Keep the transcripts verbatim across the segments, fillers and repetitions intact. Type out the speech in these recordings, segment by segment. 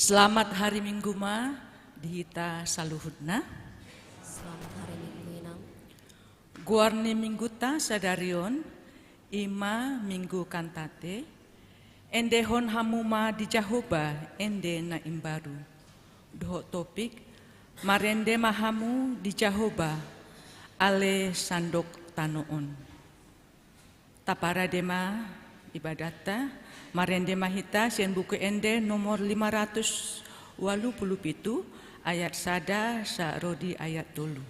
Selamat hari Minggu ma di hita saluhutna. Selamat hari Minggu, Inang. Goar ni Mingguta sadari on, i ma Minggu Kantate, Endehon hamu ma di Jahowa ende na imbaru. Dohot topik, Marende ma hamu di Jahowa, ale sandok tano on. Taparade ma ibadatta, marende ma hita sian Buku Ende nomor lima ratus ualu pulu pitu, ayat sada sahat ro di ayat tolu.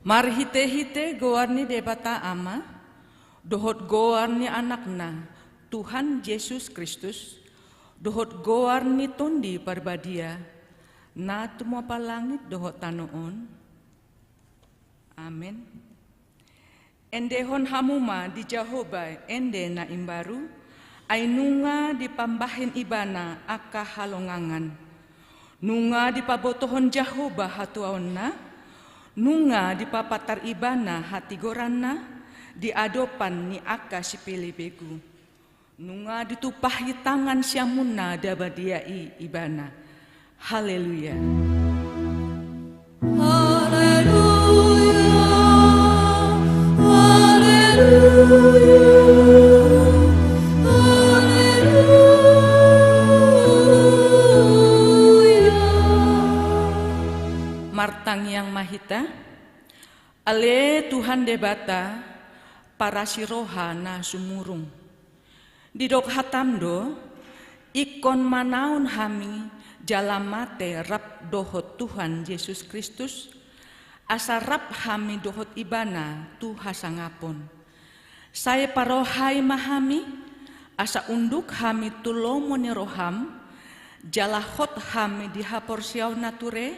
Marhitehite goar ni Debata Ama, dohot goar ni Anakna, Tuhan Jesus Kristus, dohot goar ni Tondi Parbadia, na tumompa langit dohot tano on. Amen. Endehon hamu ma di Jahowa ende na imbaru, ai nunga dipambahen Ibana angka halongangan. Nunga dipabotohon Jahowa hatuaonna, nunga dipapatar Ibana hatigoranna di adopan ni angka sipelebegu. Nunga ditumpahi tangan siamunna na badia i Ibana. Haleluya. Haleluya. Haleluya. Haleluya. Martangiang ma hita. Ale Tuhan Debata, parasi roha na sumurung. Didok hatam do, ingkon manaon hami jala mate rap dohot Tuhan Jesus Kristus, asa rap hami dohot Ibana tu hasangapon. Sai parohai ma hami, asa unduk hami tu lomo ni roham, jala hot hami di haporseaon na ture,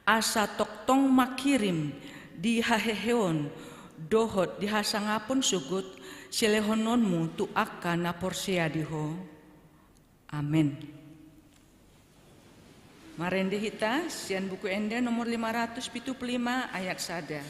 asa tongtong mangkirim di haheheon dohot di hasangapon sogot silehononmu tu angka na porsea di Ho. Amen. Marende hita sian Buku Ende nomor lima ratus pitu pulu lima ayat sada.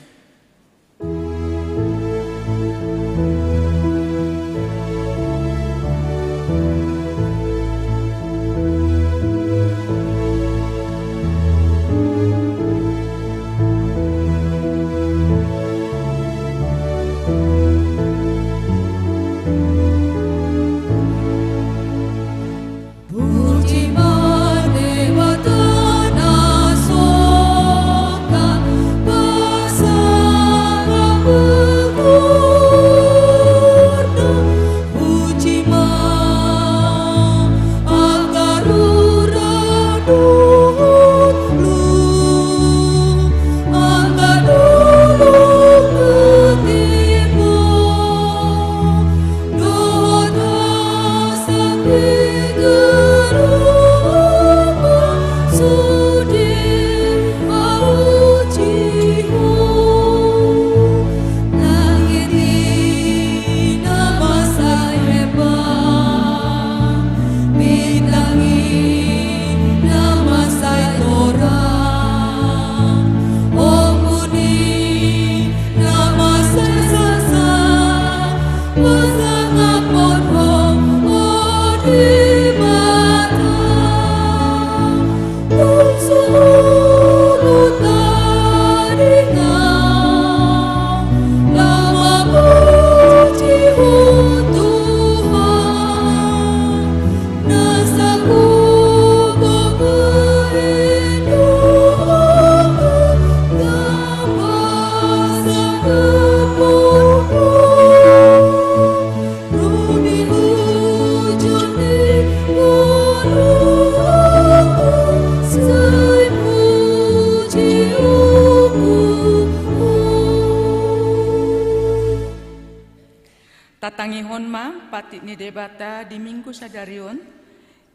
Tatangihon ma patik ni Debata di Minggu sadari on,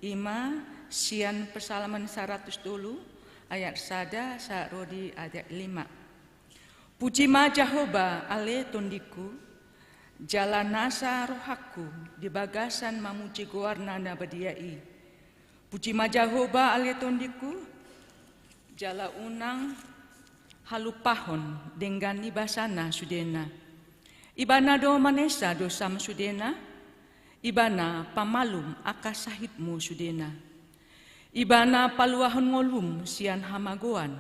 i ma sian Psalmen saratus tolu ayat sada sahat ro di ayat lima. Puji ma Jahowa ale tondingku, jala nasa rohangku di bagasan mamuji goarna na badia i. Puji ma Jahowa ale tondingku, jala unang halupahon denggan ni basana sudena. Ibana do manesa dosam sudena, Ibana pamalum angka sahitmu sudena. Ibana paluahon ngolum sian hamagoan.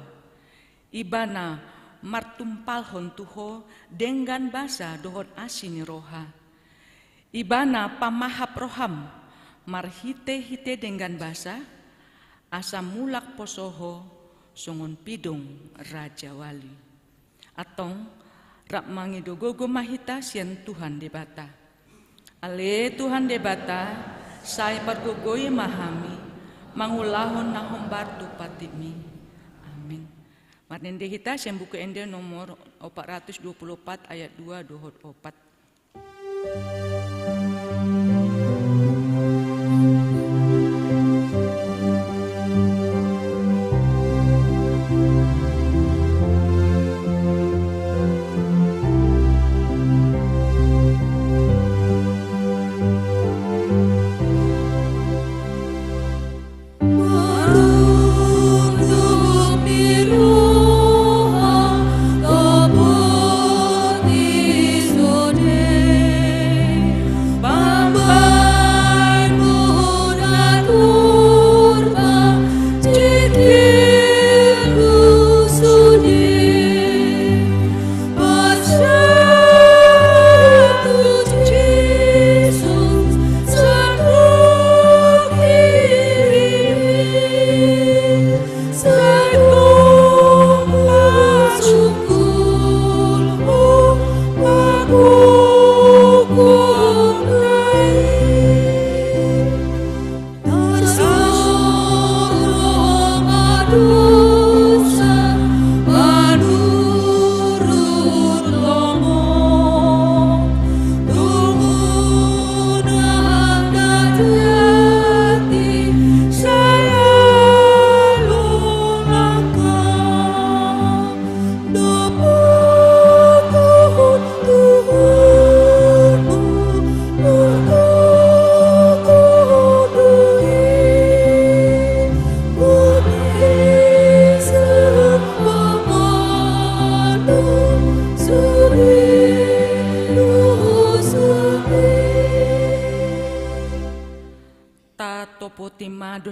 Ibana martumpalhon tu ho denggan basa dohot asi ni roha. Ibana pamahap roham marhite-hite denggan basa, asa mulak poso ho songon pidong rajawali. Antong, rap mangido gogo ma hita sian Tuhan Debata. Ale Tuhan Debata, sai pargogoi ma hami mangulahon na hombar tu patikmi. Amin. Marende hita sian Buku Ende nomor opat ratus dua pulu opat ayat dua dohot opat.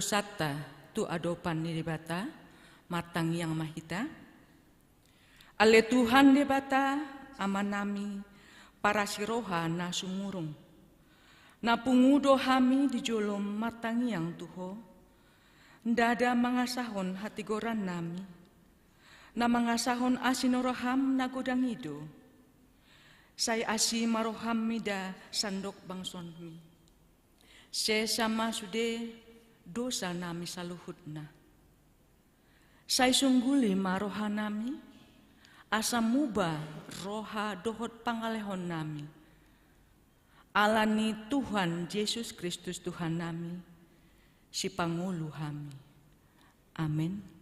dosanta tu adopan ni Debata, martangiang ma hita. Ale Tuhan Debata, Amanami, parasi roha na sumurung. Na pungu do hami di jolom martangiang tu Ho, ndada mangasahon hatigorannami, na mangasahon asi ni roham na godang i do. Sai asi ma roham mida sandok bangsonmi. Sesa ma sude dosanami saluhutna. Sai sungguli ma rohanami, asa muba roha dohot pangalehonnami. Ala ni Tuhan Jesus Kristus Tuhannami, Sipangolu hami. Amen.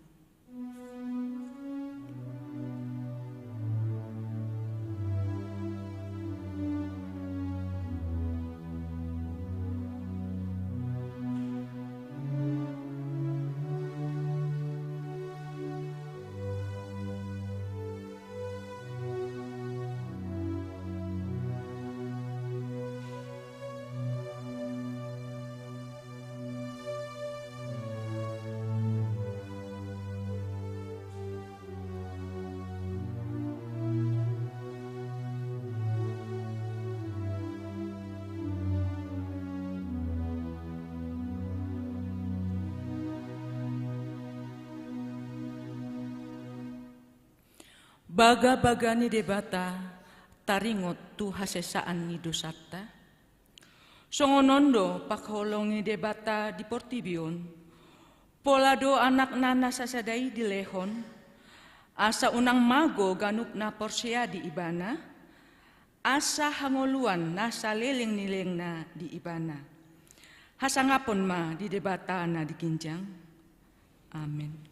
Bagabaga ni Debata taringot tu hasesaan ni dosanta. Songon on do pangholongi Debata di portibi on, pola do Anakna na sasada i dilehon, asa unang mago ganup na porsea di Ibana, asa hangoluan na saleleng ni lelengna di Ibana. Hasangapon ma di Debata na di ginjang. Amen.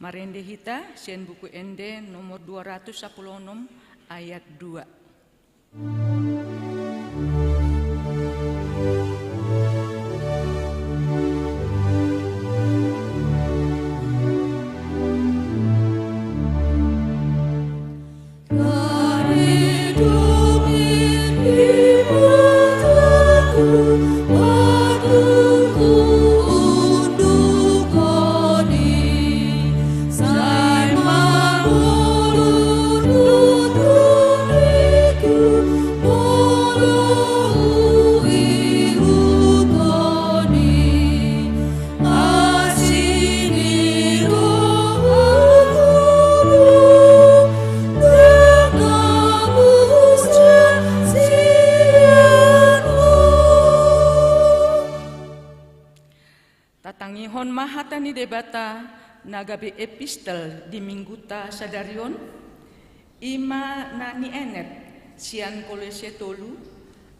Marende hita sian Buku Ende nomor dua ratus sapuluh onom, ayat dua. Tatangihon ma hata ni Debata na gabe epistel di minggunta sadari on, i ma na nienet sian Kolose tolu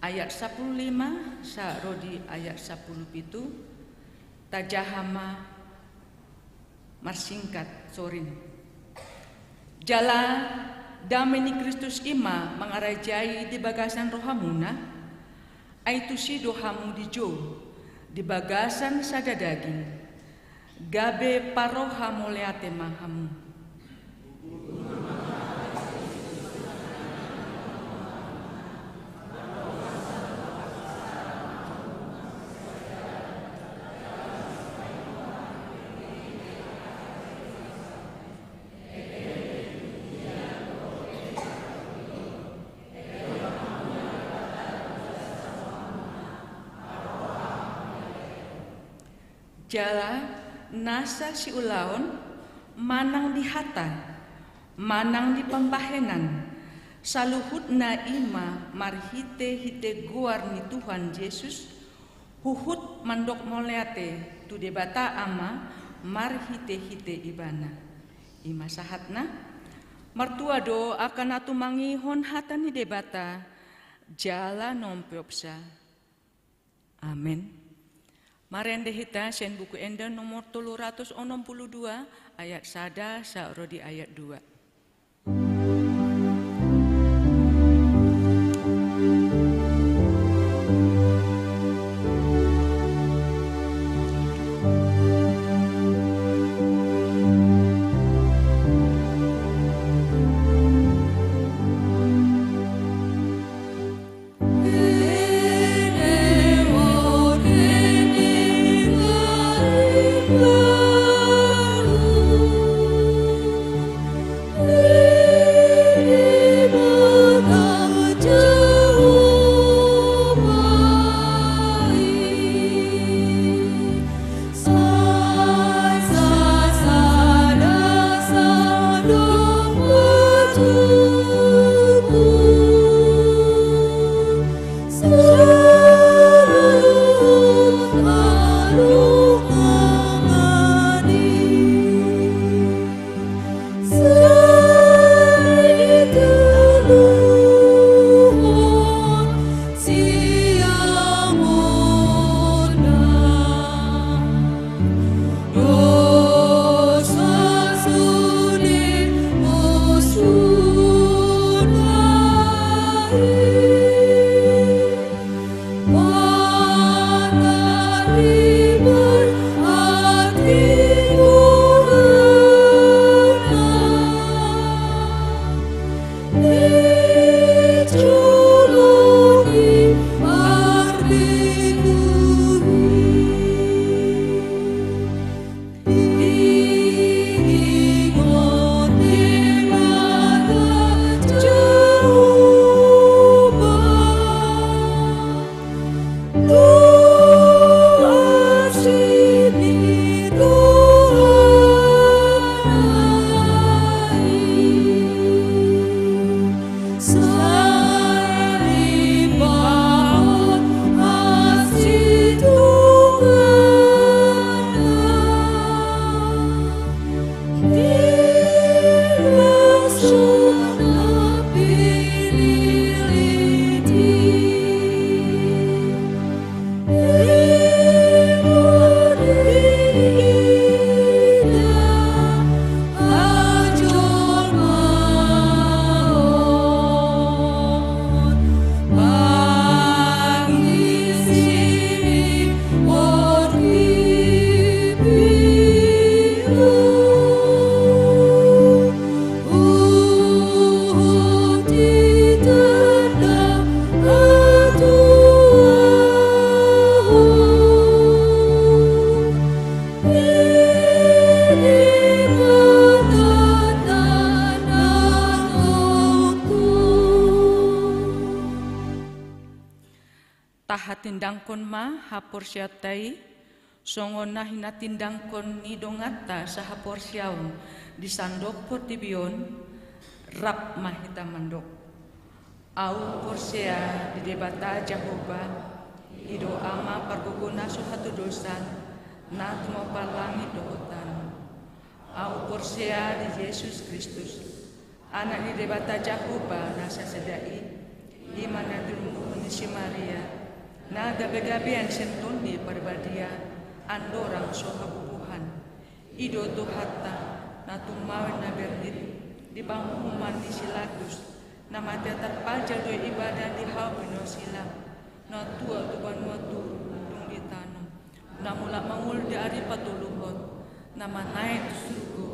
ayat sapuluh lima sahat ro di ayat sapuluh pitu. Tajaha ma marsingkat sorin. Jala dame ni Kristus i ma mangarajai di bagasan rohamuna, ai tusi do hamu dijou di bagasan sada daging, gabe parroha mauliate ma hamu. Jala nasa siulaon manang di hata, manang di pambahenan, saluhutna i ma marhitehite goar ni Tuhan Jesus, huhut mandok mauliate tu Debata Ama marhitehite Ibana. I ma sahatna. Martua do angka na tumangihon hata ni Debata jala na umpeopsa. Amen. Marende hita sian Buku Ende nomor tolu ratus onom puluh dua, ayat sada sahat ro di ayat dua. Angkon ma haporseaonta i, songon na hinatindangkon ni donganta sahaporseaon di sandok portibi on, rap ma hita mandok. Ahu porsea di Debata Jahowa, i do Ama pargogo na so hatodosan, na tumompa langit dohot tano. Ahu porsea di Jesus Kristus, Anak ni Debata Jahowa na sasada i, i ma na dilumbuhon ni si Maria, na gabegabean sian Tondi Parbadia, andorang so habubuhan. I do Tuhanta, na tumawon na berdiri di panguhuman ni si Latus, na mate tarpajal do ibana di hau pinosila, na tua tu banua toru dung di tano, na mulak mangolu di ari patoluhon, na manaek tu surgo,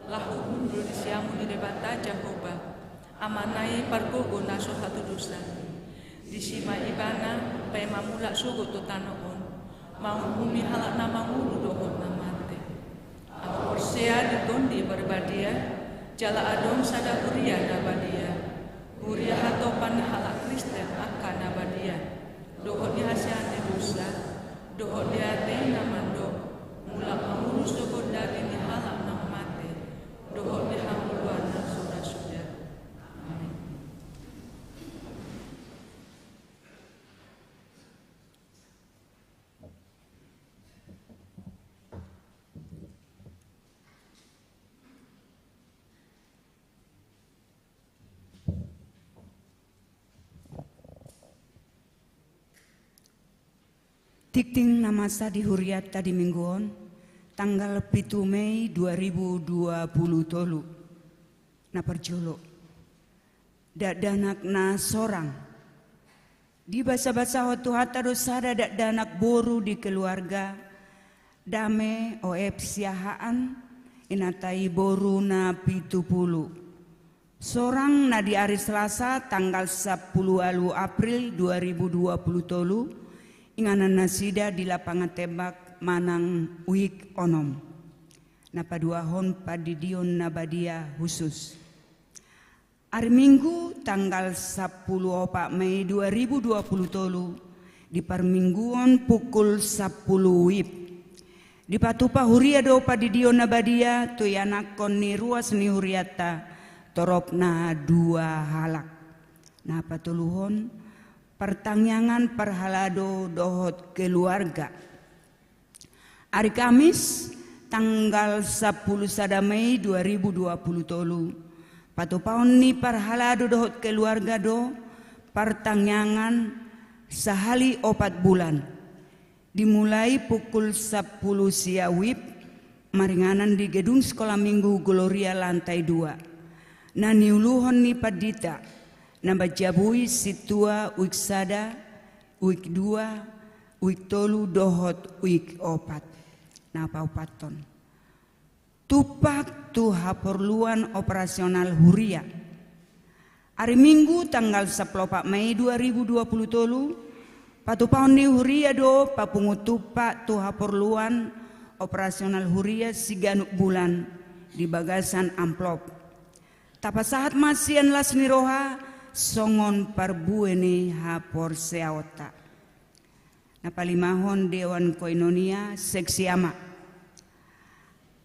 laho hundul di siamun ni Debata Jahowa, Amana i pargogo na so hatodosan. Disi ma ibana paima mulak sogot tu tano on, manguhumi halak na mangolu dohot na mate. Ahu porsea di Tondi Parbadia, jala adong sada huria na badia, huria hatopan ni halak Kristen angka na badia, dohot di hasea ni dosa, dohot di ate na mandok, mulak mangolu sogot daging ni halak na mate, dohot di hangoluan na so ra suda. Amin. Tingting na masa di hurianta di minggu on, tanggal pitu Mei dua ribu dua puluh tolu. Na parjolo, dakdanak na sorang. Dibasabasahon Tuhanta do sada dakdanak boru di keluarga Dame O F Siahaan, inanta i boru na pitu pulu. Sorang na di ari Selasa tanggal sampulu ualu April dua ribu dua puluh tolu, inganan nasida di lapangan tembak manang Wijk onom. Na paduahon pandidion na badia khusus. Ari Minggu tanggal sampulu opat Mei dua ribu dua puluh tolu, di parmingguon pukul sampulu wib. Dipatupa huria do pandidion na badia tu ianakhon ni ruas ni hurianta, toropna dua halak. Na patoluhon, partangiangan parhalado dohot keluarga. Ari Kamis, tanggal sampulu sada Mei dua ribu dua puluh tolu, patupaon ni parhalado dohot keluarga do partangiangan sahali opat bulan. Dimulai pukul sampulu sia wib, maringanan di gedung Sekolah Minggu Gloria lantai dua. Na niuluhon ni pandita, na manjabui sintua Wijk sada, Wijk dua, Wijk tolu dohot Wijk opat. Na paopathon, tumpak tu haporluan operasional huria. Ari Minggu tanggal sampulu opat Mei dua ribu dua puluh tolu, patupaon ni huria do papungu tumpak tu haporluan operasional huria siganup bulan di bagasan amplop. Tapasahat ma sian las ni roha songon parbue ni haporseaonta. Na palimahon, Dewan Koinonia Seksi Ama.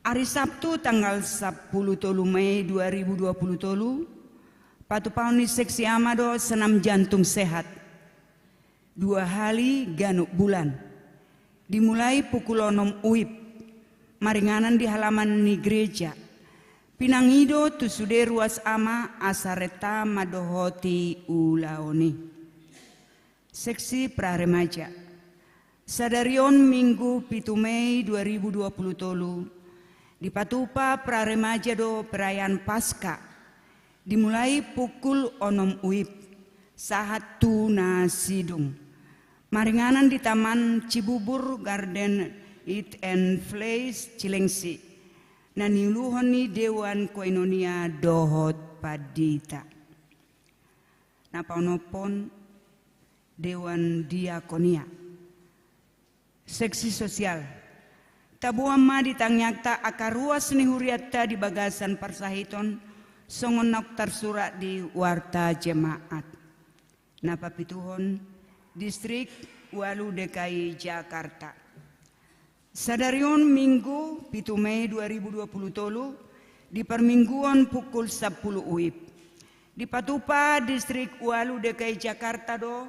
Ari Sabtu tanggal sampulu tolu Mei dua ribu dua puluh tolu, patupaon ni Seksi Ama do senam jantung sehat dua hali ganup bulan. Dimulai pukul onom wib, maringanan di halaman ni gereja. Pinangido tu sude ruas ama asa renta mandohoti ulaon i. Seksi Pra Remaja. Sadari on Minggu pitu Mei dua ribu dua puluh tolu, dipatupa Pra Remaja do perayaan Paskah. Dimulai pukul onom wib, sahat tu na sidung. Maringanan di Taman Cibubur Garden Eat and Play Cilengsi. Na niuluhon ni Dewan Koinonia dohot pandita. Na paonomhon, Dewan Diakonia. Seksi Sosial. Taboan ma di tangiangta angka ruas ni hurianta di bagasan parsahiton, songon naung tarsurat di Warta Jemaat. Na papituhon, Distrik Ualu D K I Jakarta. Sadari on Minggu, pitu Mei dua ribu dua puluh tolu, di parmingguon pukul sampulu uip. Dipatupa Distrik Ualu D K I Jakarta do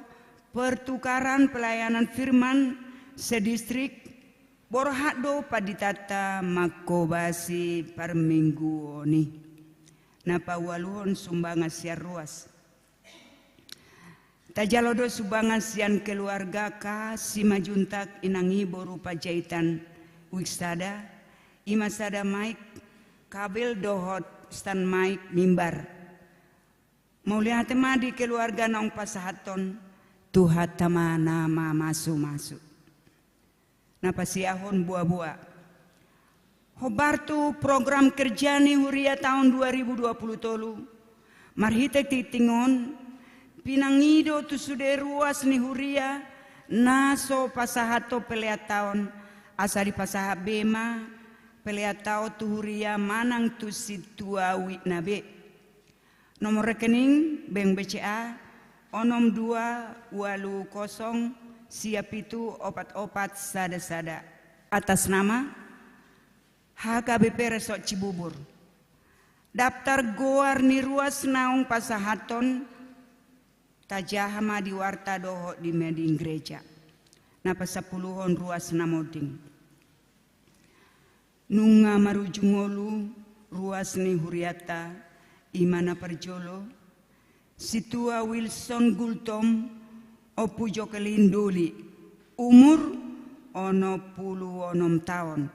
pertukaran pelayanan firman sedistrik, borhat do panditanta manghobasi parmingguon i. Na paualuhon sumbangan sian ruas. Tajalo do sumbangan sian keluarga K Simanjuntak, inang i boru Panjaitan, uik sada, i ma sada maik, kabel dohot stand maik mimbar. Mauliate ma di keluarga naung pasahathon, Tuhanta ma na mamasumasu. Na pasiahon boaboa. Hombar tu program kerja ni huria taon dua ribu dua puluh tolu, marhite tingting on, pinangido tu sude ruas ni huria na so pasahathon pelean taon, asa dipasahat be ma pelean taon tu huria manang tu sintua uikna be. Nomor rekening Bank B C A onom dua ualu kosong sia pitu opat opat sada sada. Atas nama H K B P Resort Cibubur. Daftar goar ni ruas naung pasahathon tajaha ma di warta dohot di mading gereja. Na pasampuluhon ruas na monding. Nunga marujung ngolu ruas ni hurianta, i ma na parjolo, sintua Wilson Gultom, ompu Jokelin Doli, umur onom pulu onom taon.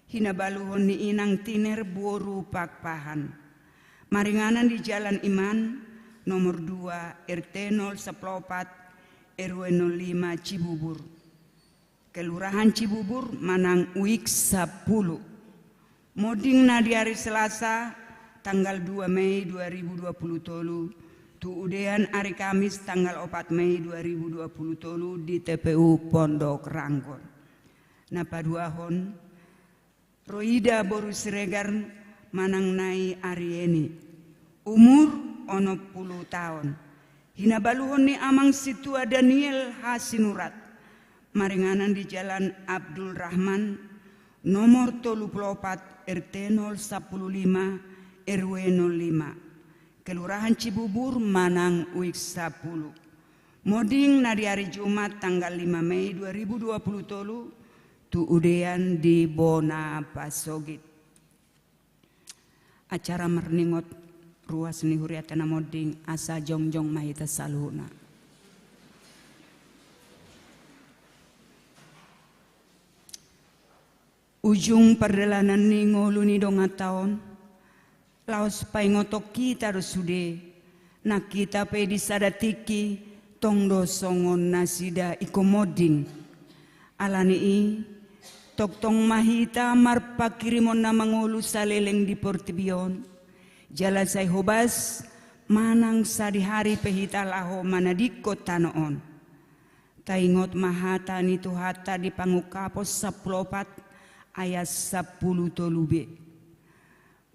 Hinabaluhon ni inang Tiner boru Pakpahan. Maringanan di Jalan Iman, nomor dua, R T nol sampulu opat, R W nol lima, Cibubur. Kelurahan Cibubur manang uik sampulu. Monding na di ari Selasa tanggal dua Mei dua ribu dua puluh tolu, tu udean ari Kamis tanggal opat Mei dua ribu dua puluh tolu di T P U Pondok Ranggon. Na paduahon, Roida boru Siregar manang nai Arieni. Umur onom pulu taon. Hinabaluhon ni amang sintua Daniel Hasinurat. Maringanan di Jalan Abdul Rahman, nomor tolu pulu opat, R T nol sampulu lima, R W nol lima. Kelurahan Cibubur manang uik sampulu. Monding na di ari Jumat tanggal lima Mei dua ribu dua puluh tolu, tu udean di bona pasogit. Acara marningot ruas ni hurianta na monding, asa jongjong ma hita saluhutna. Ujung pardalanan ni ngolu ni donganta on, laos paingoton hita do sude, nang hita pe di sada tingki, tong do songon nasida ingkon monding. Ala ni i, tongtong ma hita marpanghirimon na mangolu saleleng di portibi on, jala sai hobas manang sadihari pe hita laho manadingkon tano on. Taingot ma hata ni Tuhanta di Pangungkapon sampulu opat ayat sampulu tolu b.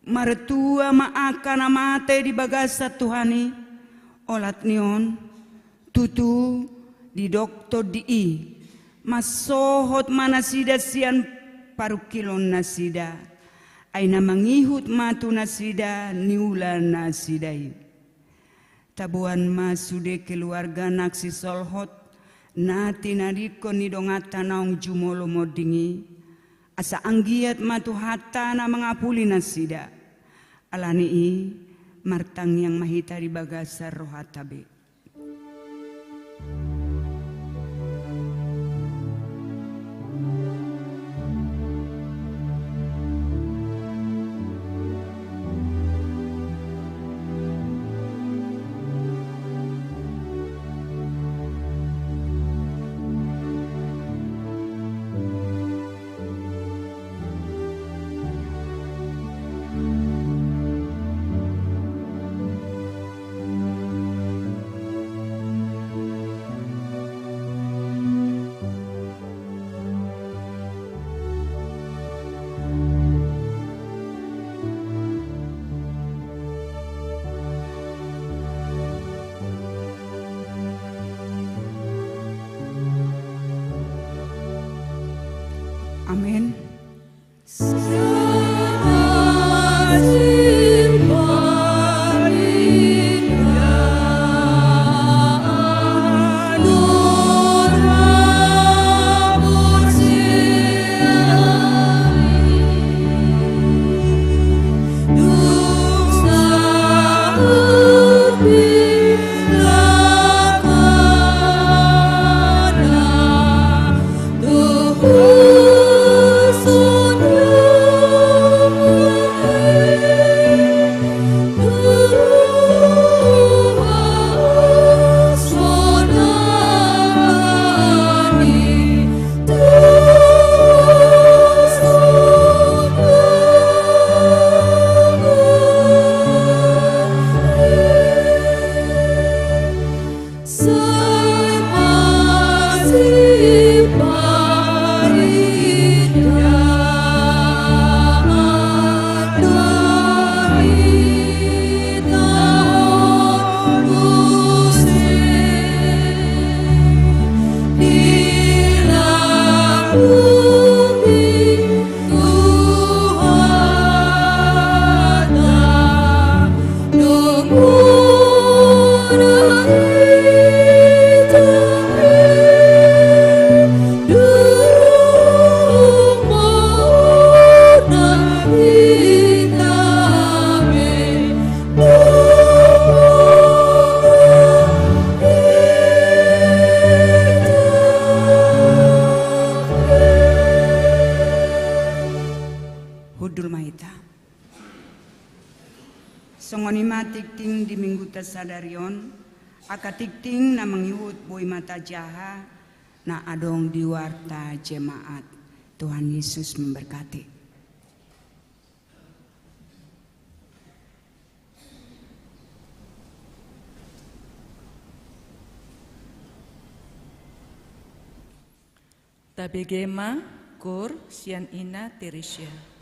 Martua ma angka na mate di bagasan Tuhan i, olat ni on, tutu didok Tondi i, mansohot ma nasida sian parungkilon nasida, ai na mangihut ma tu nasida niula nasida i. Taboan ma sude keluarga na sisolhot, na tinadingkon ni donganta naung jumolo monding i, asa anggiat ma Tuhanta na mangapuli nasida. Ala ni i, martangiang ma hita di bagasan rohanta be. Amen. Hundul ma hita. Songon i ma tingting di mingguta sadari on, angka tingting na mangihut boi ma tajaha, na adong di warta jemaat. Tuhan Yesus memberkati. Tabege ma, Koor sian Ina Teresia.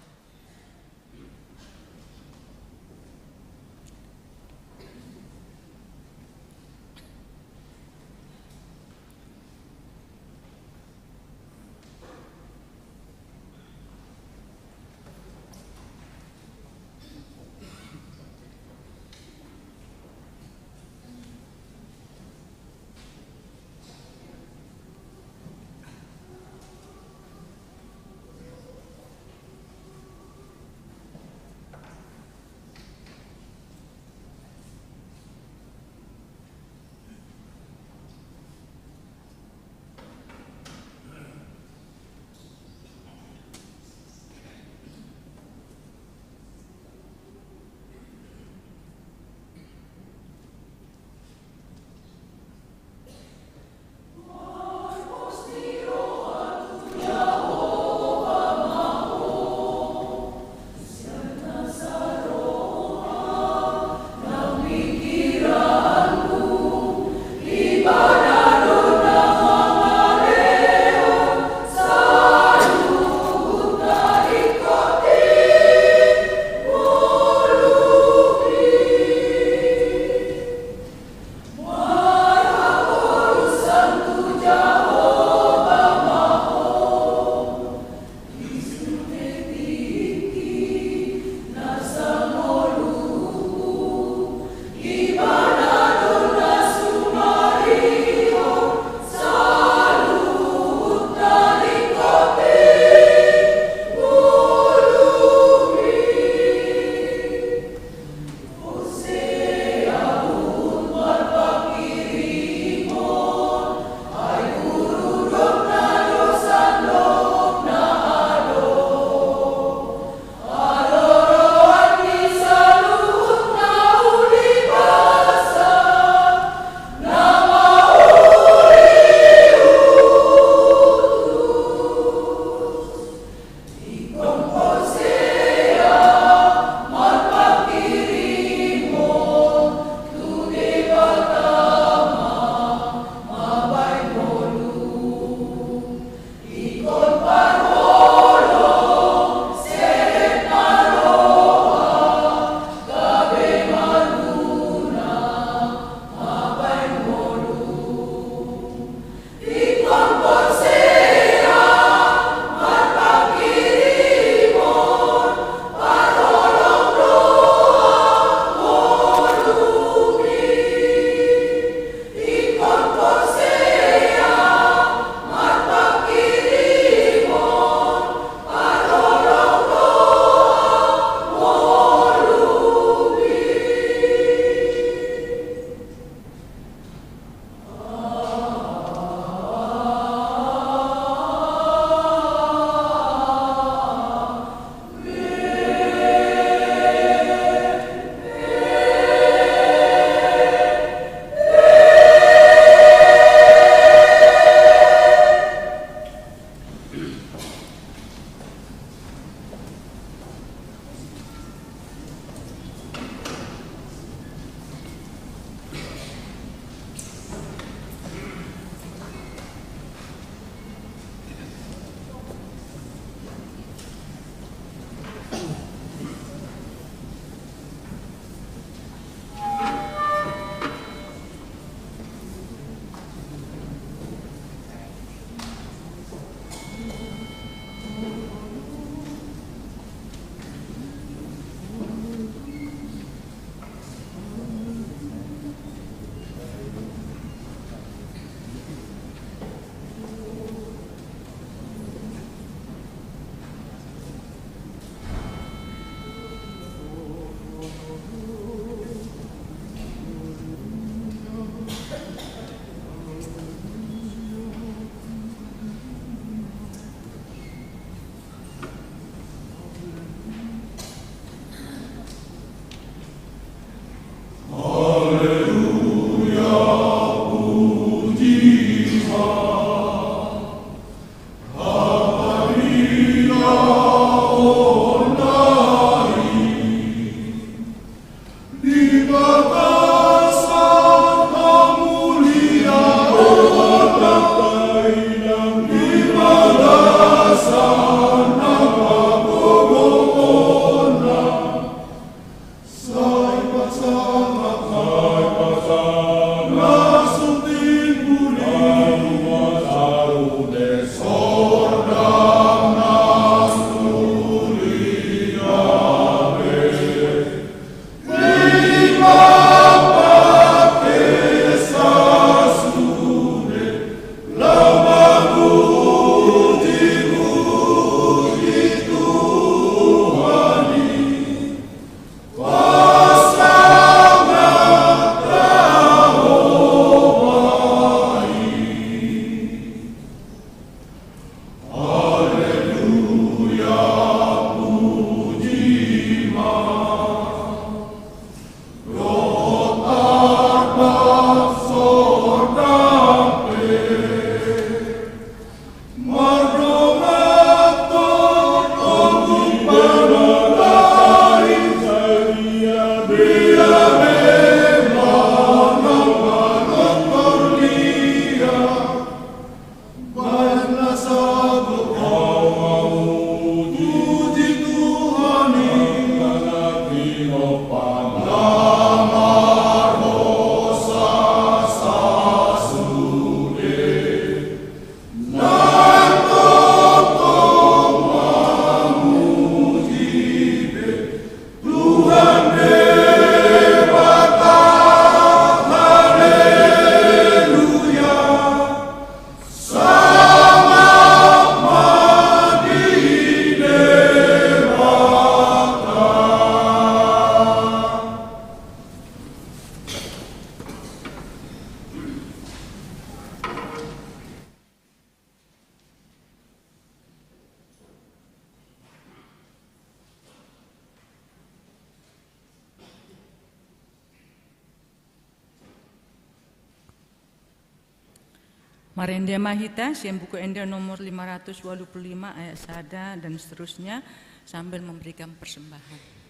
Marende ma hita sian Buku Ende nomor lima ratus walu pulu lima ayat sada dan seterusnya, sambil memberikan persembahan.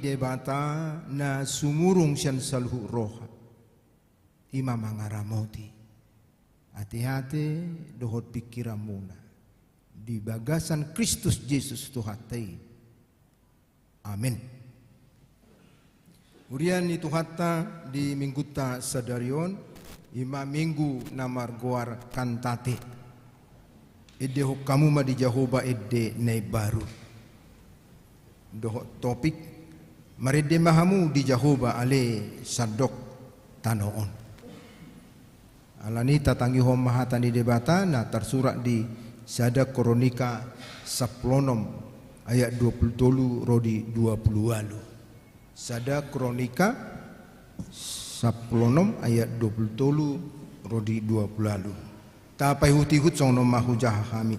Debata na sumurung sian saluhut roha, i ma mangaramoti ateate dohot pingkiranmuna di bagasan Kristus Jesus Tuhanta i. Amen. Huria ni Tuhanta, di minggunta sadari on, i ma minggu na margoar Kantate. Endehon hamu ma di Jahowa ende na imbaru. Dohot topik: Marende ma hamu di Jahowa ale sandok tano on. Alani i tatangihon ma hata ni Debata na tarsurat di Sada Kronika sampulu onom ayat dua pulu tolu ro di dua pulu ualu. Sada Kronika sampulu onom ayat dua pulu tolu ro di dua pulu ualu. Tapaihutihut songon on ma hujaha hami.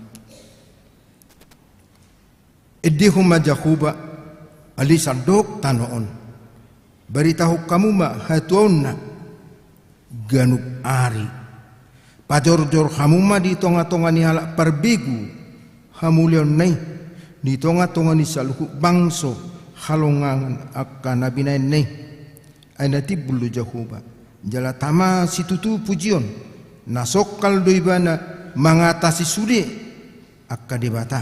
Endehon ma Jahowa ale sandok tano on. Baritahon hamu ma hatuaonna ganup ari. Pajorjor hamu ma di tongatonga ni halak parbegu hamuliaonna i, di tongatonga ni saluhut bangso halongangan angka na binahenna i. Ai na timbul do Jahowa, jala tama situtu pujion, na songkal do ibana mangatasi sude angka debata.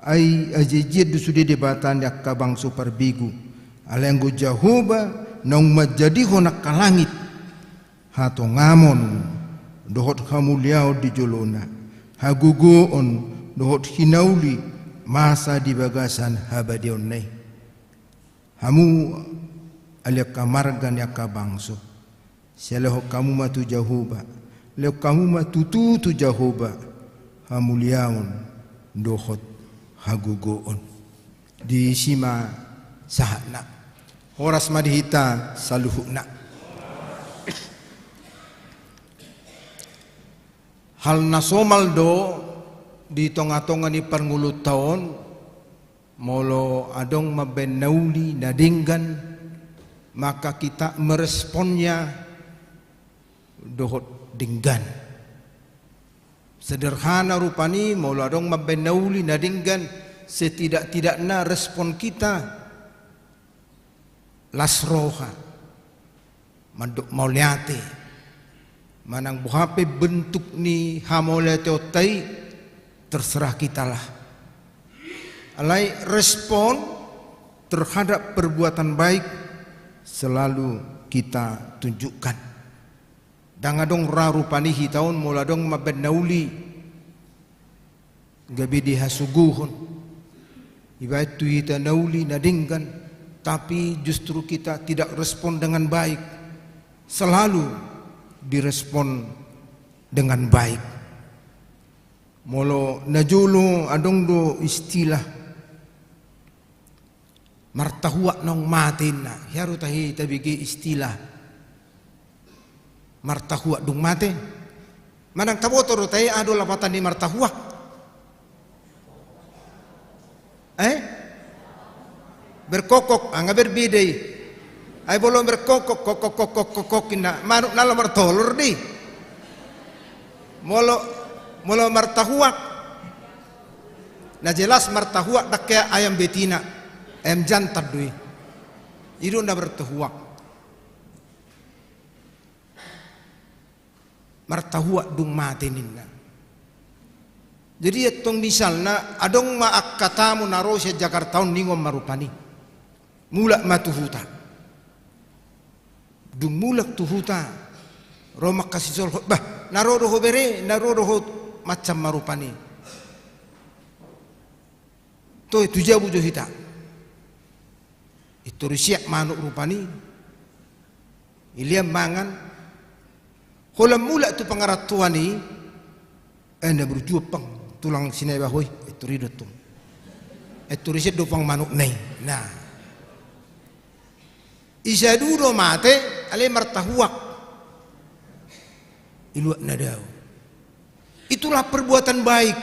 Ai ajiajian do sude debata ni angka bangso parbegu. Alai anggo Jahowa naung manjadihon angka langit, hatongamon dohot hamuliaon di jolona, hagogoon dohot hinauli masa di bagasan habadiaonna i. Hamu ale angka marga ni angka bangso, silehon hamu ma tu Jahowa, lehon hamu ma tutu tu Jahowa hamuliaon dohot hagogoon. Disi ma sahatna. Horas ma di hita saluhutna. Hal na somal do di tongatonga ni parngoluonta on, molo adong mambaen na uli na denggan, maka kita meresponnya dohot denggan. Sederhana rupani, molo adong mambaen na uli na denggan, setidak-tidakna respon kita las roha, mandok mauliate, manang boha pe bentuk ni hamauliateonta i, terserah kitalah. Alai respon terhadap perbuatan baik selalu kita tunjukkan. Ndang adong ra rupani hita on molo adong mambaen na uli gabe dihasuguhon. Ibaen tu hita na uli na denggan, tapi justru kita tidak respon dengan baik. Selalu direspon dengan baik. Molo na jolo adong do istilah martahuak naung mate inna. Hea do tahe tabege istilah martahuak dung mate? Manang taboto do tahe aha do lapatan ni martahuak? Eh? Berkokok, ah, nga berbeda i. Ai molo berkokok, kokok, kokok, kokok, inna, manuk na laho martolor do i. Molo, molo martahuak, na jelas martahuak ndang hea ayam betina, ayam jantan do i. I do na martahuak. Martahuak dung mate ninna. Jadi antong misalna adong ma angka tamu na ro sian Jakarta on, ningon ma rupani. Mulak ma tu huta. Dung mulak tu huta, ro ma angka sisolhot, bah, na ro do ho bere, na ro do ho, macam ma rupani. Toe tu jabu jo hita. Intor isiap manuk rupani. Ilean mangan. Holan mulak tu pangarantoan i. Eh, na berjuang pang tulang sinai bahoi. Intor i do tong. Intor isiap do pang manukna i. Nah. I sadu do mate, alai martahuak. I luat na dao. Itulah perbuatan baik.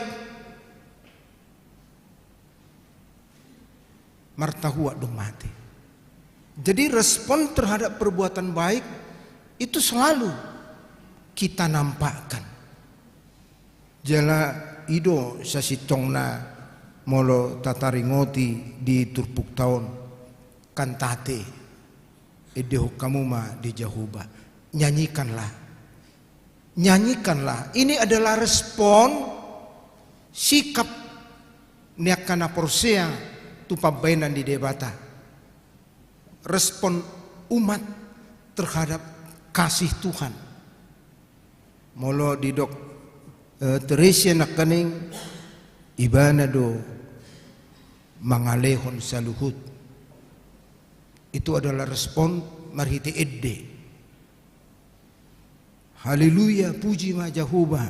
Martahuak dung mate. Jadi respon terhadap perbuatan baik itu selalu kita nampakkan. Jala i do sasintongna molo tataringoti di turpukta on. Cantate, endehon hamu ma di Jahowa. Nyanyikanlah. Nyanyikanlah. Ini adalah respon sikap ni angka na porsea tu pambahenan ni Debata. Respon umat terhadap kasih Tuhan. Molo didok, eh, Teresia nangkaning, ibana do mangalehon saluhut. Itu adalah respon marhite ende. Haleluya, puji ma Jahowa.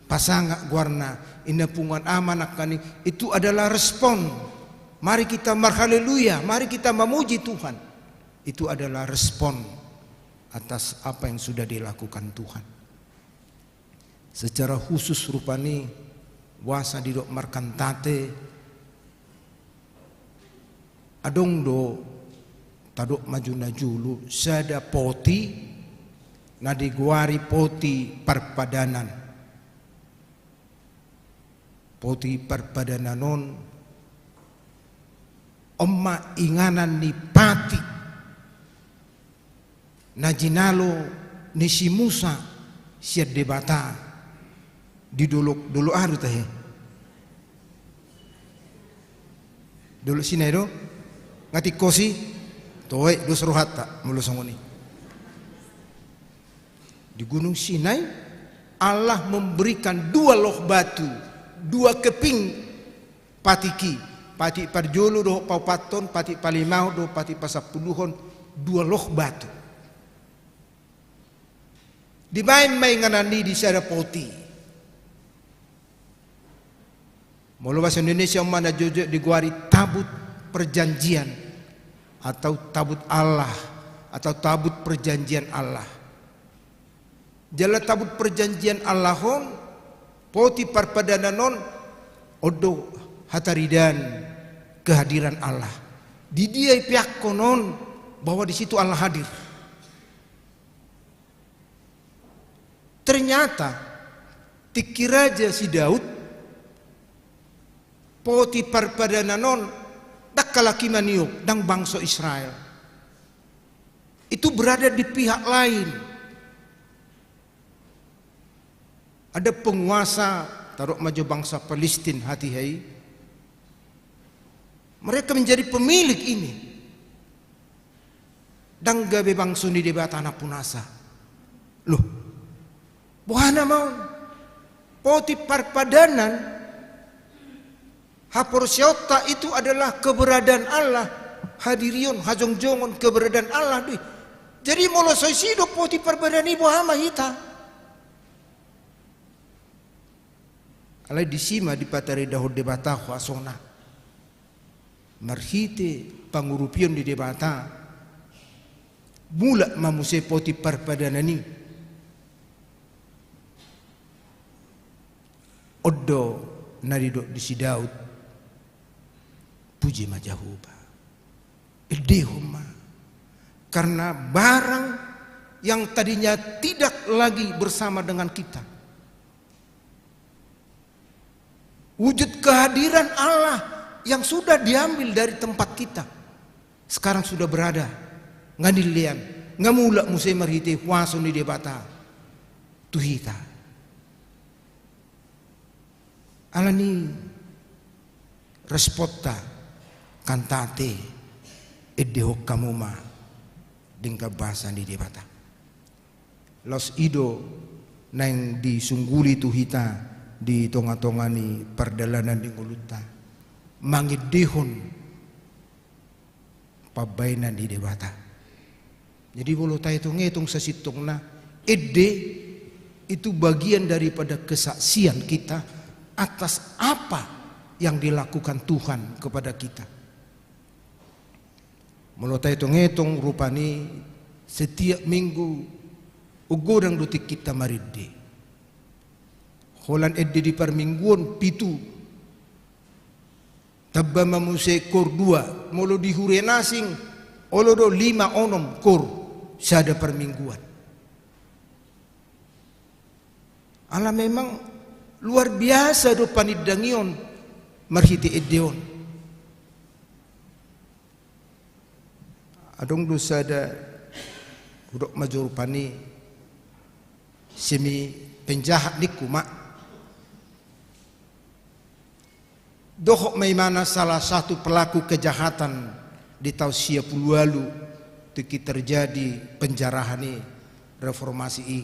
Pasangap goarna, inna punguan ama nangkaning. Itu adalah respon. Mari kita marhaleluya, mari kita memuji Tuhan. Itu adalah respon atas apa yang sudah dilakukan Tuhan. Secara khusus rupani, boasa didok markantate, adong do, tadok ma jolo na jolo, sada poti na digoari poti parpadanan. Poti parpadanan on, on ma inganan ni patik na jinalo ni si Musa sian Debata di dolok, dolok aha do tahe? Dolok Sinai do? Nga tingkosi? Toe, dos rohanta molo songon i. Di Gunung Sinai, Allah memberikan dua loh batu, dua keping patik i, patik parjolo dohot paopathon, patik palimahon dohot patik pasampuluhon, dua loh batu. Dibaen ma inganan i di sada poti. Molo bahasa Indonesia on ma na jojok digoari tabut perjanjian atau tabut Allah atau tabut perjanjian Allah. Jala tabut perjanjian Allah on, poti parpadanan on, on do hataridaan kehadiran Allah. Di dia ipeakhon on bahwa di situ Allah hadir. Ternyata, tingki raja si Daud, poti parpadanan on, ndang halak i maniop, ndang bangso Israel. Itu berada di pihak lain. Ada penguasa, tadok ma jo bangsa Palestin hatiha i. Mereka menjadi pemilik ini. Ndang gabe bangso ni Debata nampunasa. Loh, boha nama on? Poti parpadanan, haporseaonta itu adalah keberadaan Allah. Hadirion, hajongjongon, keberadaan Allah do i. Jadi molo so disi do poti parpadanan i, boha ma hita? Alai disi ma dipataridahon Debata huasona. Marhite pangurupion ni Debata, mulak ma muse poti parpadanan i. On do na didok di si Daud, puji ma Jahowa. Endehon ma. Karena barang yang tadinya tidak lagi bersama dengan kita, wujud kehadiran Allah yang sudah diambil dari tempat kita, sekarang sudah berada. Nga nillian, nga mulak muse marhite huaso ni Debata tu hita. Alani responta, cantate, endehon hamu ma denggan basa ni Debata. Laos i do naeng disungguli tu hita di tongatonga ni pardalanan ni ngolunta, mangendehon pambahenan ni Debata. Jadi molo taetongetong sasintongna, ende itu bagian daripada kesaksian kita atas apa yang dilakukan Tuhan kepada kita. Molo taetongetong rupani, setiap minggu, godang do tingkinta marende. Holan ende di parmingguon pitu. Tamba ma muse koor dua, molo di huria na asing, olo do lima onom koor sada parmingguan. Ala memang luar biasa do panindangion marhite ende on. Adong do sada, hudok ma jo rupani, semi penjahat ningku ma. Dohot ma imana salah satu pelaku kejahatan di taon sia pulu ualu, tingki terjadi penjarahan i, reformasi i.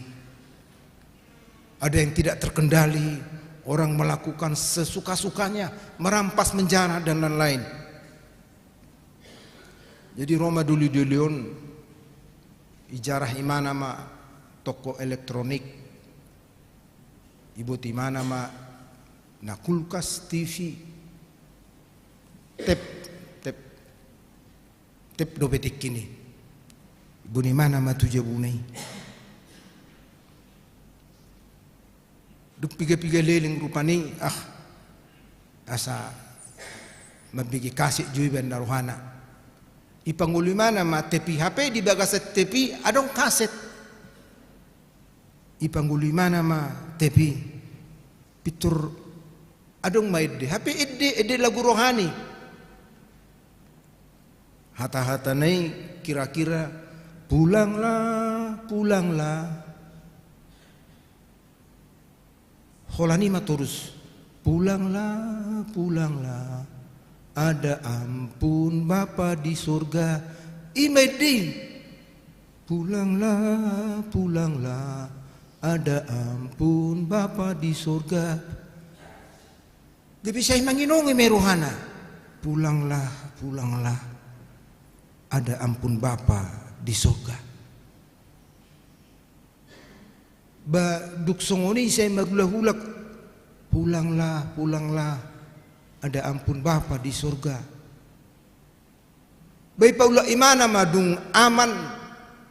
Ada yang tidak terkendali, orang melakukan sesuka-sukanya, merampas, menjarah dan lain-lain. Jadi ro ma doli-doli on, ijarah imana ma toko elektronik, ibuat imana ma na kulkas, T V, tep, tep, tep dope tingki i. Ibuan imana ma tu jabuna i. Dung piga-piga leleng rupani, ah, asa mambege kaset jo iba ninna rohana. Ipangolu imana ma tep i, hape di bagasan tep i adong kaset. Ipangolu imana ma tep i, pintor adong ma ende, hape ende, ende lagu rohani. Hata-hatana i kira-kira, "Pulanglah, pulanglah." Holan i ma torus, "Pulanglah, pulanglah, ada ampun Bapa di sorga." I ma ende i, "Pulanglah, pulanglah, ada ampun Bapa di sorga." Gabe sai manginongi ma i rohana, "Pulanglah, pulanglah, ada ampun Bapa di sorga." Ba dung songon i sai marulak-ulak, "Pulanglah, pulanglah, ada ampun Bapa di sorga." Ba ipaulak imana ma dung aman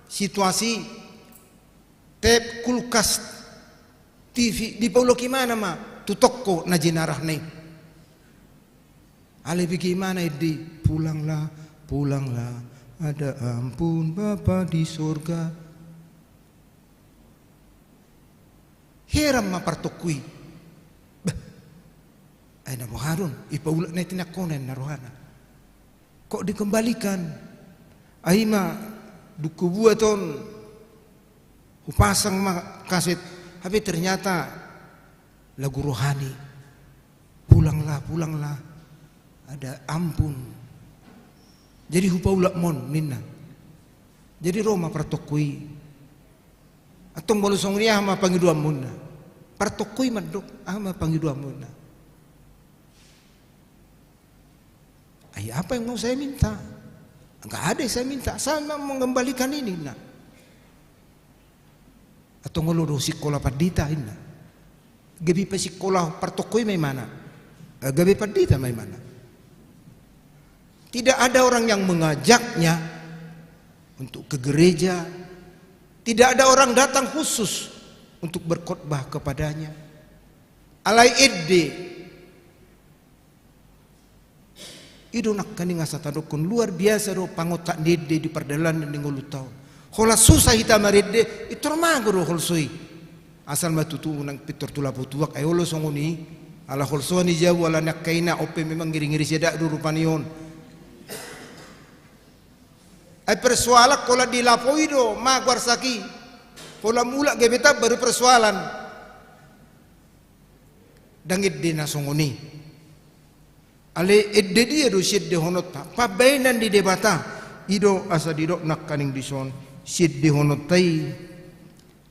situasi, tep, kulkas, T V, dipaulak imana ma tu toko na jinarahna i. Alai bege imana ende i, "Pulanglah, pulanglah, ada ampun Bapa di sorga." Heran ma partongko i. "Bah, ai na boha do on, ipaulak na i tinangkona," ninna rohana. "Kok dikembalikan?" Ai ma dung hubuat on, hupasang ma kaset, hape ternyata lagu rohani. "Pulanglah, pulanglah, ada ampun." "Jadi hupaulak ma on?" ninna. "Jadi ro ma partongko i." "Antong molo songon i aha ma pangidoanmu?" ninna. "Partongko i mandok, aha ma pangidoanmu?" ninna. "Ai apa yang mau saya minta? Nggak ada yang saya minta, saya mau mengembalikan ini," ninna. "Antong olo do sikola pandita?" ninna. Gabe pasikola partongko i ma imana. Eh, gabe pandita ma imana. Tidak ada orang yang mengajaknya untuk ke gereja. Tidak ada orang datang khusus untuk berkhotbah kepadanya. Alai ende. I do nangkaning asa tadokkon luar biasa do pangontak ni ende di pardalanan ni ngolunta on. Holan susah hita marende, pintor mago do holso i. Asal ma tutu unang pintor tu lapo tuak, ai olo songon i. Ala holsoan i jabu, ala ni angka ina on pe memang ngeri-ngeri sada do rupani on. Ai persoalan holan di lapo i do mago arsak i. Holan mulak gabe tamba do persoalan. Ndang ende na songon i. Alai ende dia do siendehononta? Pambahenan ni Debata. I do asa didok nangkaning dison, siendehononta i,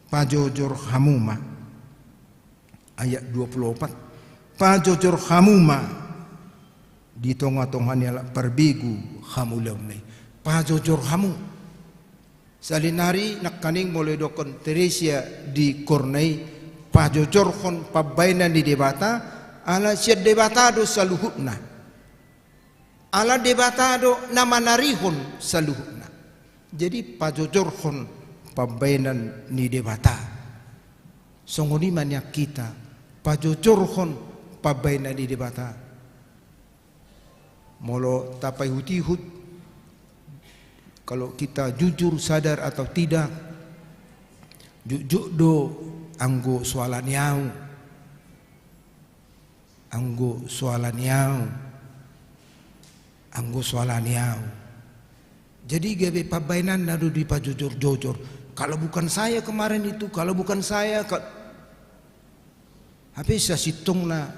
"Pajojor hamu ma." Ayat dua puluh opat. "Pajojor hamu ma di tonga-tonga ni halak parbegu hamulaonna i." Pajojor hamu. Sahali nari nangkaning molo didokkon Teresia di Korna i, pajojorhon pambahenan ni Debata, ala sian Debata do saluhutna. Ala Debata do na manarihon saluhutna. Jadi pajojorhon pambahenan ni Debata. Songon i ma nian hita, pajojorhon pambahenan ni Debata. Molo tapaihut-ihut, kalau kita jujur, sadar atau tidak, jujur do anggo so alani au. Anggo so alani au. Anggo so alani au. Jadi gabe pambaenanna do dipajojor-jojor. Kalau bukan saya kemarin itu, kalau bukan saya, ka-, hape sasintongna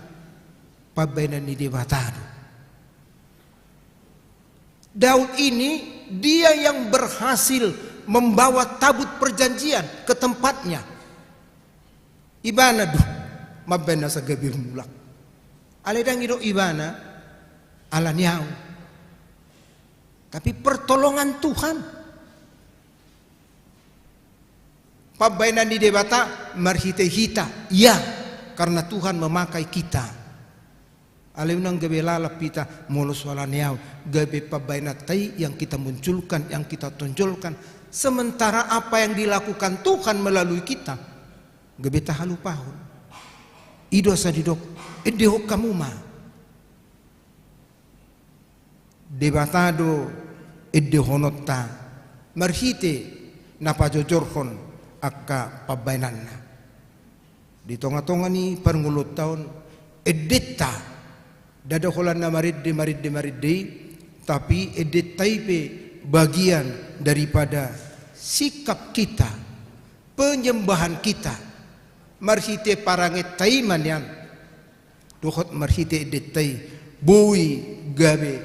pambaenan ni Debata do. Daud ini, dia yang berhasil membawa tabut perjanjian ke tempatnya. Ibana do mambaen asa gabe mulak. Alai ndang didok ibana ala ni au, tapi pertolongan Tuhan. Pambaenan ni Debata marhite hita, ya, karena Tuhan memakai kita. Alai unang gabe lalap hita molo so ala ni au, gabe pambaenanta i yang kita munculkan, yang kita tonjolkan. Sementara apa yang dilakukan Tuhan melalui kita, gabe tahalupahon. I do asa didok, endehon hamu ma. Debata do endehononta marhite na pajojorhon angka pambaenanna. Di tonga-tonga ni parngoluonta on, endenta, ndada holan na marende, marende, marende i, tapi endenta i pe bagian daripada sikap kita, penyembahan kita, marhite parangenta i ma nian. Dohot marhite endenta i, boi gabe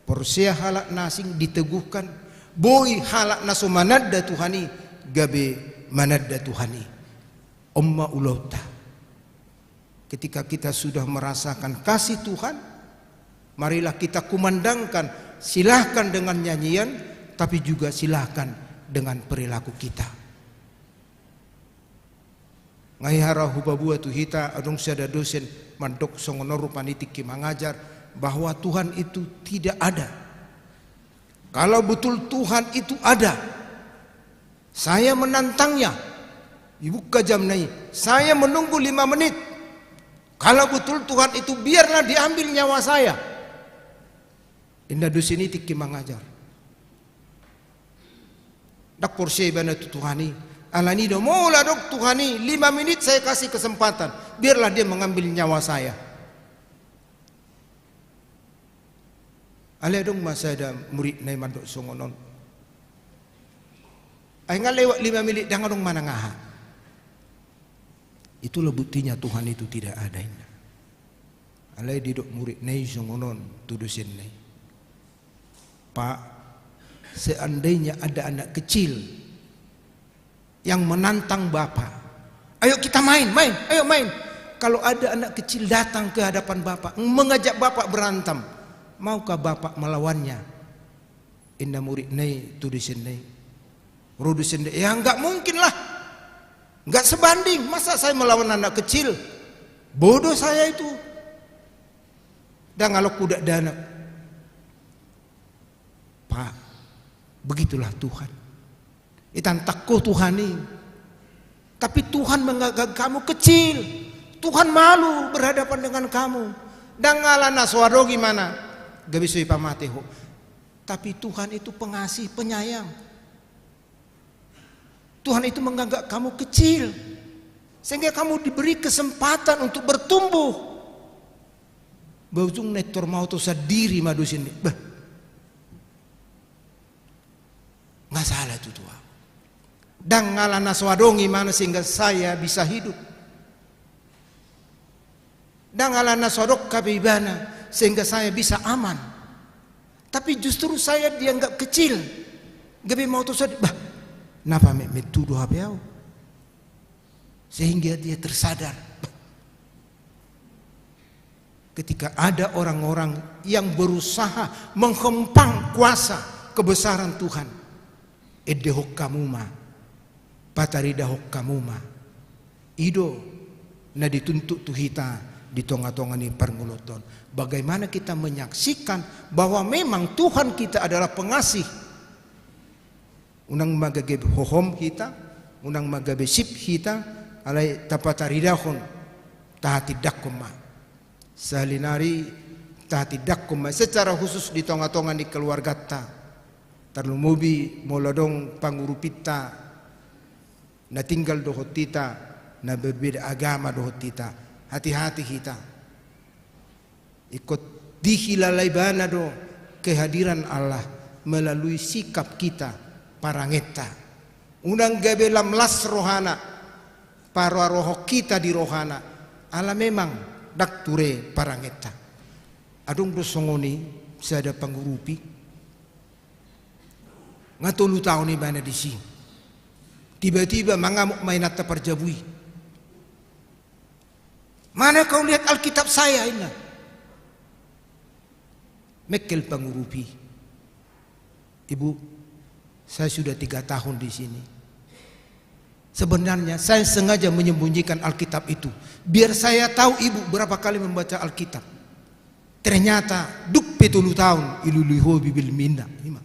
porsea halak na asing diteguhkan, boi halak na so mananda Tuhan i gabe mananda Tuhan i. On ma ulaonta. Ketika kita sudah merasakan kasih Tuhan, marilah kita kumandangkan, silahkan dengan nyanyian, tapi juga silahkan dengan perilaku kita. Nga hera hupaboa tu hita, adong sada dosen mandok songon on rupani tingki mangajar, bahwa Tuhan itu tidak ada. Kalau betul Tuhan itu ada, saya menantangnya. Dibuka jamna i, saya menunggu lima menit. Kalau betul Tuhan itu, biarlah diambil nyawa saya. Inna dosen i tingki mangajar. Ndang porsea ibana tu Tuhan i. Alani do, molo adong Tuhan i, lima menit saya kasih kesempatan, biarlah dia mengambil nyawa saya. Alai adong ma sada muridna i mandok songon on. Ai nga lewat lima menit ndang adong manang aha. Itulah buktinya Tuhan itu tidak ada, inna. Alai didok muridna i songon on tu dosenna i. Pak, seandainya ada anak kecil yang menantang Bapak, "Ayo kita main, main, ayo main." Kalau ada anak kecil datang ke hadapan Bapak, mengajak Bapak berantem, maukah Bapak melawannya? Inna muridna i tu dosenna i. Ro dosenna i, "Ya, nggak mungkin lah. Nggak sebanding. Masa saya melawan anak kecil? Bodoh saya itu. Ndang alonku dakdanak." Pak, begitulah Tuhan. Itantang ho Tuhan i. Tapi Tuhan menganggap kamu kecil. Tuhan malu berhadapan dengan kamu. Ndang ala na so adong ibana gabe so ipamate ho. Tapi Tuhan itu pengasih, penyayang. Tuhan itu menganggap kamu kecil. Sehingga kamu diberi kesempatan untuk bertumbuh. Ba ujungna intor maoto sandiri ma dosen i. Bah. Nga sala tutu au. Ndang ala na so adong ibana sehingga saya bisa hidup. Ndang ala na so adong hape ibana sehingga saya bisa aman. Tapi justru saya dianggap kecil. Gabe maoto sandiri. Bah, na pametmet tu do hape au. Sehingga dia tersadar. Ketika ada orang-orang yang berusaha menghempang kuasa kebesaran Tuhan, endehon hamu ma, pataridahon hamu ma. I do na dituntut tu hita di tonga-tonga ni parngoluonta on. Bagaimana kita menyaksikan bahwa memang Tuhan kita adalah pengasih. Unang ma gabe hohom hita, unang ma gabe sip hita, alai tapataridahon, tahatindangkon ma. Sahali nari tahatindangkon ma secara khusus di tonga-tonga ni keluarganta. Tarlumobi molo adong pangurupinta na tinggal dohot hita, na berbeda agama dohot hita. Hati-hati hita. Ingkon dihilala ibana do kehadiran Allah, melalui sikap kita, parangenta. Unang gabe lam las rohana, paroarohon hita di rohana, ala memang ndang ture parangenta. Adong do songon i sada pangurupi, nga tolu taon ibana disi. Tiba-tiba mangamuk ma inanta parjabu i. "Mana kau lihat Alkitab saya?" ninna. Mengkel pangurupi. "Ibu, saya sudah tiga tahun di sini. Sebenarnya saya sengaja menyembunyikan Alkitab itu, biar saya tahu ibu berapa kali membaca Alkitab. Ternyata dung pe tolu taon, iluiluihon ho Bibelmi," ninna. Ima.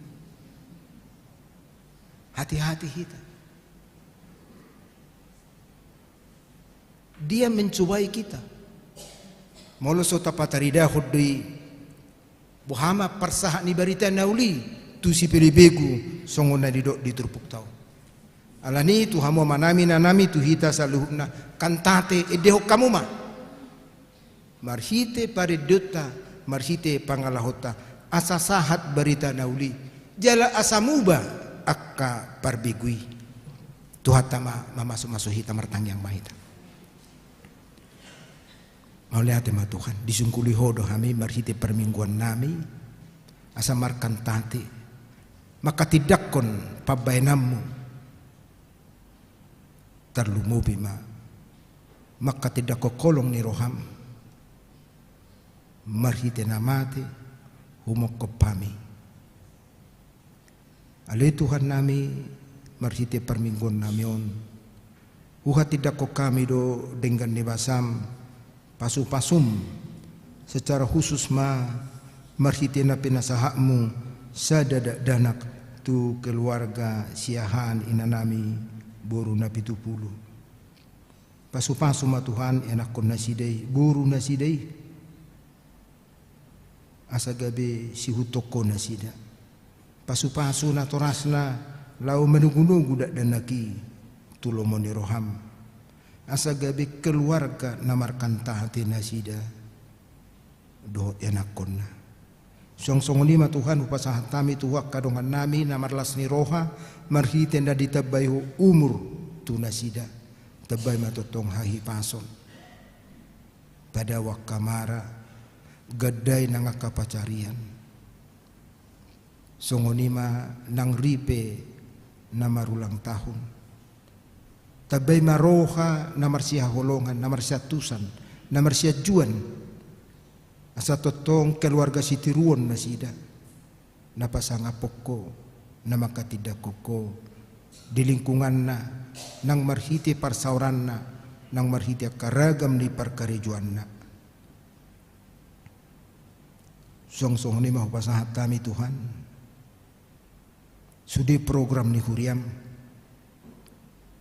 Hati-hati hita. Dia mencobai kita. Molo so tapataridahon do i, boha ma parsahat ni barita na uli tu sipelebegu, songon na nidok di turpukta on. Alani i tu hamu amanami, inanami, tu hita saluhutna, kantate, endehon hamu ma. Marhite parendeonta, marhite pangalahonta, asa sahat barita na uli, jala asa muba angka parbegu i. Tuhanta ma mamasumasu hita, martangiang ma hita. Mauliate ma Tuhan, disungkuli Ho do hami marhite parmingguannami, asa markantate, mangkatindangkon pambahenanMu, tarlumobi ma mangkatindangkon holong ni rohaM, marhite na mate humongkop hami. Ale Tuhannami, marhite parmingguannami on, huhatindangkon hami do denggan ni basaM, pasupasuM, secara khusus ma marhite na pinasahatMu sada dakdanak tu keluarga Siahaan, inanami, boru Napitupulu. Pasupasu ma Tuhan ianakkon nasida i, boru nasida i, asa gabe sihuthon Ho nasida. Pasupasu natorasna laho manogunogu dakdanak i tu lomo ni rohaM, asa gabe keluarga na markantate nasida dohot ianakkonna. Suang songon i ma Tuhan, hupasahat hami tu Ho angka dongannami na marlas ni roha, marhite na ditambai Ho umur tu nasida. Tambai ma tongtong hahipason, padao angka mara, gandai nang angka pansarian. Songon i ma nang ripe na marulang tahun. Tambai ma roha na marsihaholongan, na marsiantusan, na marsianjuan, asa tongtong keluarga sitiruon nasida, na pasangaphon Ho, na mangkatindangkon Ho di lingkunganna, nang marhite parsaoranna, nang marhite angka ragam ni parkarejoanna. Suang songon i ma hupasahat hami Tuhan sude program ni huriaM.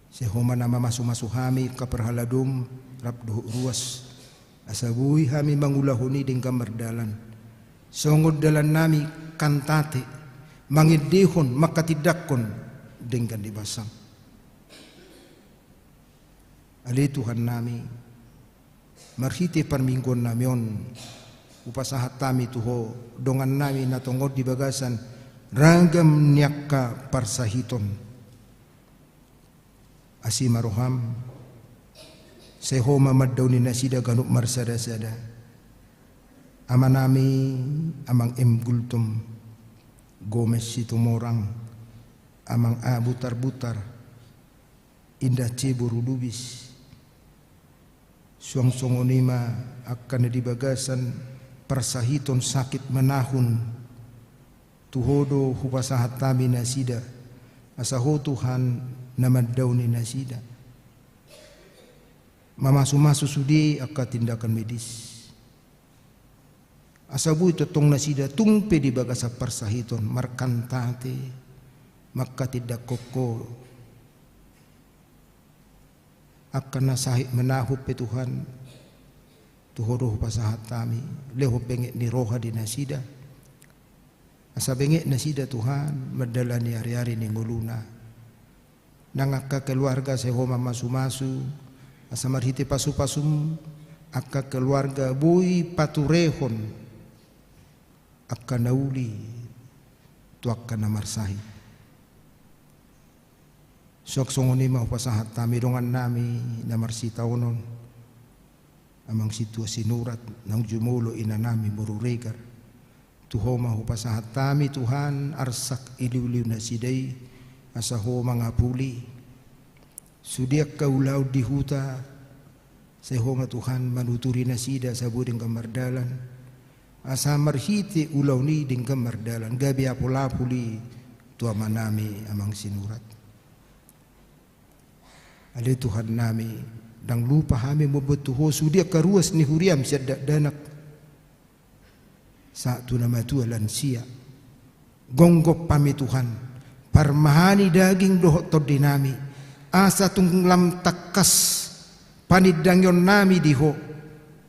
Sai Ho ma na mamasumasu hami angka parhaladoM rap dohot ruas, asa boi hami mangulahon i denggan mardalan, songon dalannami kantate, mangendehon, mangkatindangkon denggan ni basaM. Ale Tuhannami, marhite parmingguannami on, hupasahat hami tu Ho dongannami na tongon di bagasan ragam ni angka parsahiton. Asi ma rohaM, sai Ho ma mandaoni nasida ganup marsadasada. Amanami, Amang M. Gultom, Gomez Situmorang, Amang A. Butarbutar, Indah C. boru Lubis. Suang songon i ma angka na di bagasan parsahiton sakit menahun, tu Ho do hupasahat hami nasida, asa Ho Tuhan na mandaoni nasida. Mamasumasu sude angka tindakan medis, asa boi tongtong nasida tung pe di bagasan parsahiton markantate, mangkatindangkon Ho. Angka na sahit menahun pe Tuhan, tu Ho do hupasahat hami, lehon benget ni roha di nasida, asa benget nasida Tuhan mandalani ariari ni ngoluna. Nang angka keluarga sai Ho mamasumasu, asa marhite pasupasuM angka keluarga boi paturehon angka na uli tu angka na marsahit. Suang songon i ma hupasahat hami dongannami na marsitaonon, Amang Sintua Sinurat, naung jumolo inanami boru Regar. Tu Ho ma hupasahat hami Tuhan, arsak iliuliu nasida i, asa Ho mangapuli. Sude angka ulaon di huta, sai Ho ma Tuhan manuturi nasida asa boi denggan mardalan. Asa marhite ulaon i denggan mardalan, gabe apulapul i tu amanami Amang Sinurat. Ale Tuhannami, ndang lupa hami mamboan tu Ho sude angka ruas ni huriam sian dakdanak sahat tu na matua lansia. Gonggop hami Tuhan, parmahani daging dohot tondinami, asa tung lam tangkas panindangionnami di Ho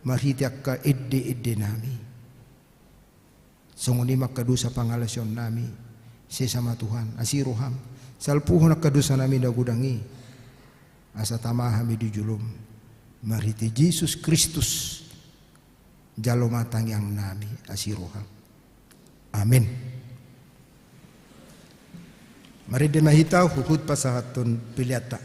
marhite angka endeendennami. Songon i ma angka dosa pangalaosionnami, sesa ma Tuhan, asi roham, salpuhon angka dosanami na godang i, asa tama hami di jolom, marhite Jesus Kristus, jalo ma tangiangnami, asi roham. Amen. Marende ma hita huhut pasahathon peleanta.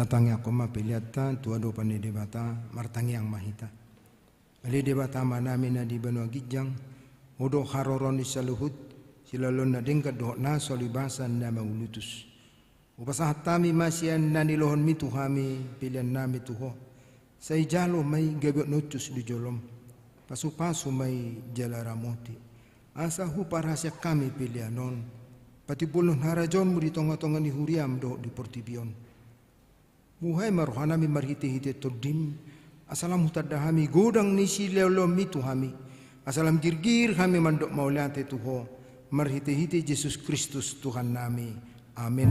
Tangiangkon ma peleanta tu adopan ni Debata. Martangiang ma hita. Ale Debata Amanami na di banua ginjang, Ho do haroro ni saluhut, silaloan na denggan dohot na so libasan na mangulutus. Hupasahat hami ma sian na nilohonmi tu hami peleannami tu Ho. Sai jalo ma i gabe uncus di jolom. Pasupasu ma i jala ramoti. Asa huparhaseang hami pelean on patimbulhon harajaonmu di tongatonga ni huriam dohot di portibi on. Buhai ma rohanami marhitehite Tondim, asa lam hutanda hami godang ni silehonlehonmi tu hami, asa lam girgir hami mandok mauliate tu Ho, marhitehite Jesus Kristus Tuhannami. Amen.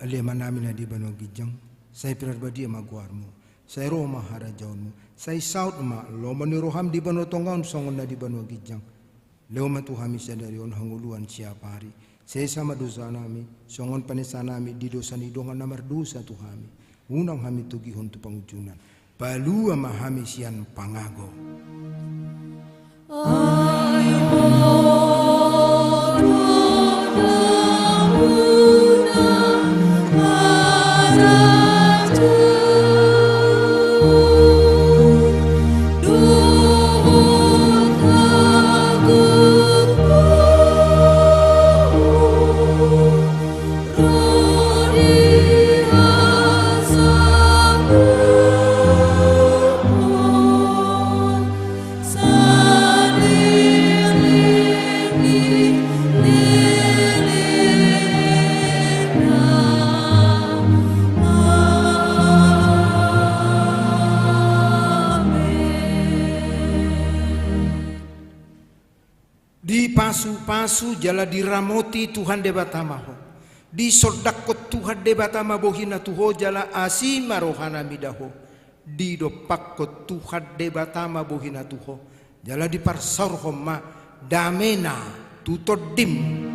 Ale Amanami na di banua ginjang, sai pinarbadia ma goarmu, sai ro ma harajaonmu, sai saut ma lomo ni roham di banua tonga on songon na di banua ginjang. Lehon ma tu hami sadari on hangoluan siapari. Sesa ma dosanami, songon panesanami di dosa ni dongan na mardosa tu hami. Unang hami togihon tu pangunjunan. Palua ma hami sian pangago. Dipasupasu jala diramoti Tuhan Debata ma ho. Disondangkon Tuhan Debata ma bohina tu ho jala asi ma rohana mida ho. Didompakkon Tuhan Debata ma bohina tu ho. Jala diparsaorhon ma damena tu tondim.